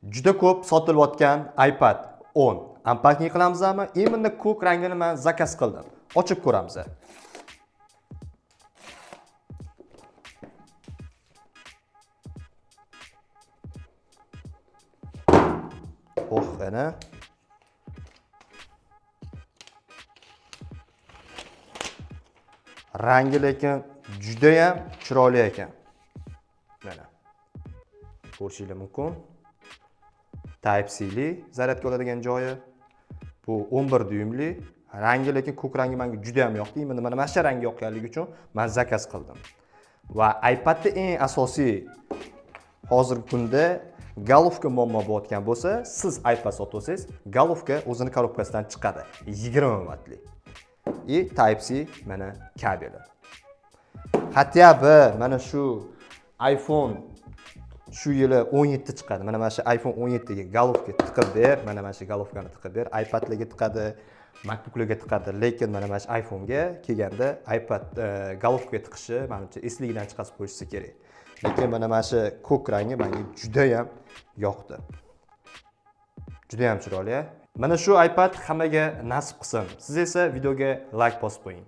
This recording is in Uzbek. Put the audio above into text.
Juda ko'p sotilayotgan iPad 10 unpacking qilamizmi? Именно ko'k rangini men zakaz qildim. Ochib ko'ramiz. Oh, ana. Rangi lekin judayam chiroyli ekan. Mana. Ko'rishingiz mumkin. Type C li zaryadka oladigan joyi. Bu 11 dyuymli. Rangi lekin ko'k rangi menga juda ham yoqdi. Imенно mana shu rang yoqqanligi uchun men zakaz qildim. Va iPadda eng asosiy hozirgi kunda galovka muammo bo'layotgan bo'lsa, siz iPad sotib olsangiz, galovka o'zini korobkasidan chiqadi. 20 vattli. И Type C mana kabeli. Хотя бы mana shu iPhone shu yili 17 chiqadi. Mana shu iPhone 17 ga galovka tiqib ber, mana shu galovkani tiqib ber, iPadlarga tiqadi, MacBooklarga tiqadi, lekin mana shu iPhone'ga kelganda iPad galovka tiqishi menimcha esligidan chiqarib qo'yishsa kerak. Lekin mana shu ko'k rangi menga juda ham yoqdi. Juda ham chiroyli. Mana shu iPad hammaga nasib qilsin. Siz esa videoga like bosib qo'ying.